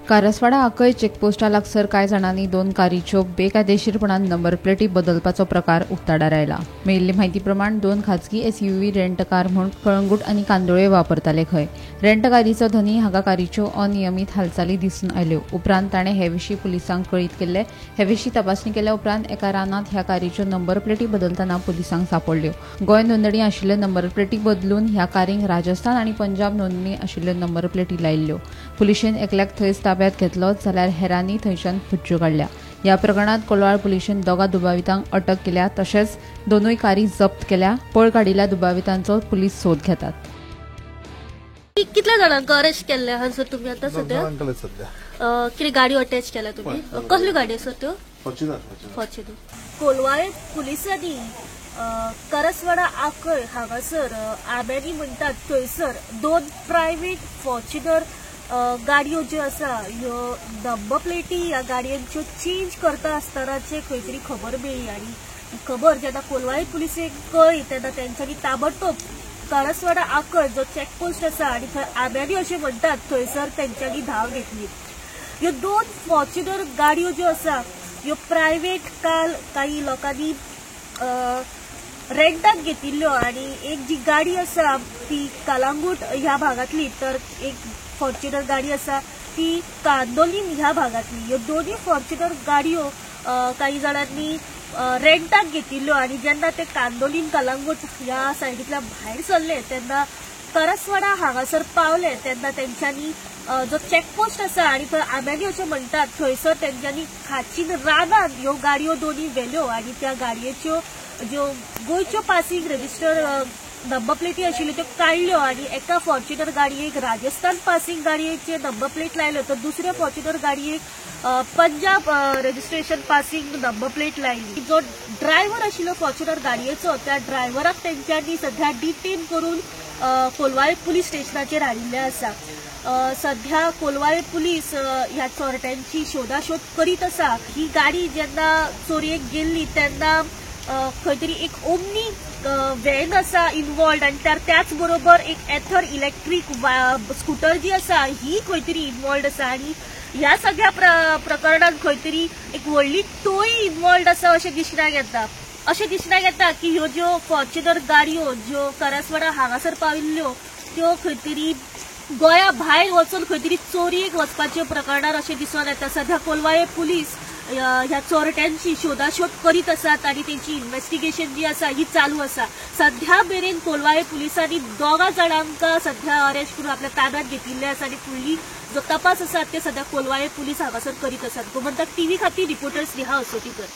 कारसवाडा आकय चेकपोस्टा लागसर कांय जाणांनी दोन कारीच्यो बेकायदेशीरपणान नंबर प्लेटी बदलपाचो प्रकार उक्ताडार आयला. मेळिल्ले म्हायती प्रमाण दोन खाजगी एसयूव्ही रेंट कार म्हूण कळंगूट आनी कांदोळे वापरताले खंय. रेंट कारीचो धनी हांगा कारीच्यो अनियमीत हालचाली दिसून आयल्यो. उपरांत ताणें हे विशीं पुलिसांक कळीत केल्ले. हे विशीं तपासणी केल्या उपरांत एका रानांत ह्या कारीच्यो नंबर प्लेटी बदलतना पुलिसांक सांपडल्यो. गोंय नोंदणी आशिल्ल्यो नंबर प्लेटी बदलून ह्या कारींक राजस्थान आनी पंजाब नोंदणी आशिल्ल्यो नंबर प्लेटी लायिल्ल्यो. पुलिशेन एकल्याक थंयच ताब्यात घेतलो जाल्यार हेरांनी थंयच्यान फुज्ज्यो काडल्या. ह्या प्रकरणांत कोलवाळ पुलिशेन दोगा दुबावितांक अटक केल्या, तशेंच दोनूय कारी जप्त केल्या. पळ काडिल्ल्या दुबावितांचो पुलीस सोद घेतात. कितल्या जाणांक अरेस्ट केल्ले आहा सर तुमी आतां सद्या? कितें गाडयो अटॅच केल्या तुमी? कसल्यो गाडयो सर त्यो? फॉर्च्युनर. कोलवाळे पुलिसांनी करसवाडा आकय हांगासर आब्यानी म्हणटात थंयसर दोन प्रायव्हेट फॉर्च्युनर गाडयो ज्यो आसा ह्यो नंबर प्लेटी ह्या गाडयांच्यो चेंज करता आसतनाचे खंय तरी खबर मेळ्ळी आनी खबर जेन्ना कोलवाळे पुलिसेक कळ्ळी तेन्ना तेंच्यांनी ताबडतोब करसवाडा आकय जो चेकपोस्ट आसा आनी थंय आब्यानी अशें म्हणटात थंयसर तेंच्यांनी धांव घेतली. ह्यो दोन फॉर्च्युनर गाडयो ज्यो आसा ह्यो प्रायव्हेट काल काही लोकांनी रेंटाक घेतिल्ल्यो आनी एक जी गाडी आसा ती कलांगूट ह्या भागांतली तर एक फॉर्च्युनर गाडी आसा ती कांदोलीम ह्या भागांतली. ह्यो दोनूय फॉर्च्युनर गाडयो काही जाणांनी रेंटाक घेतिल्ल्यो आनी जेन्ना ते कांदोलीम कलांगूट ह्या सायडींतल्यान भायर सरले तेन्ना करसवाडा हांगासर पावले तेन्ना तेंच्यांनी जो चेकपोस्ट आसा आनी थंय आब्यानी अशें म्हणटात थंयसर तेंच्यांनी खाचीन रानान ह्यो गाडयो दोनूय व्हेल्यो आनी त्या गाडयेच्यो ज्यो गोंयच्यो पासींग रजिस्टर नंबर प्लेटी आशिल्ल्यो त्यो काडल्यो आनी एका फॉर्च्युनर गाडयेक राजस्थान पासींग गाडयेचे नंबर प्लेट लायल्यो तर दुसऱ्या फॉर्च्युनर गाडयेक Punjab registration passing number plate लायली. जो ड्रायव्हर आशिल्लो फॉर्च्युनर गाडयेचो त्या ड्रायव्हराक तेंच्यांनी सध्या डिटेन करून कोलवाळे पुलीस स्टेशनाचेर हाडिल्लें आसा. सध्या कोलवाळे पुलीस ह्या चोरट्यांची शोधाशोध करीत आसा. ही गाडी जेन्ना चोरयेक गेल्ली तेन्ना खंय तरी एक ओमनी व्हॅन आसा इन्वॉल्ड आनी त्याच बरोबर एक एथर इलेक्ट्रीक स्कूटर जी आसा ही खंय तरी इन्वॉल्ड आसा आनी ह्या सगळ्या प्रकरणांत खंय तरी एक व्हडली टोळी इन्वॉल्ड आसा अशें दिसणाक येता. अशें दिसणाक येता की ह्यो ज्यो फॉर्च्युनर गाडयो ज्यो करसवाडा हांगासर पाविल्ल्यो त्यो खंय तरी गोंया भायर वचून खंय तरी चोरयेक वचपाच्या प्रकरणान अशें दिसून येता. सध्या कोलवाळे पुलीस ह्या चोरट्यांची शोधाशोध करीत आसात आनी तेंची इन्व्हेस्टिगेशन जी आसा ही चालू आसा. सध्या मेरेन कोलवाळे पुलिसांनी दोगा जाणांक सध्या अरेस्ट करून आपल्या ताब्यात घेतिल्ले आसा आनी फुडली जो तपास आसा ते सध्या कोलवाळे पुलीस हांगासर करीत आसात. गोमंतक टीव्ही खातीर रिपोर्टर स्नेहा असोटीकर.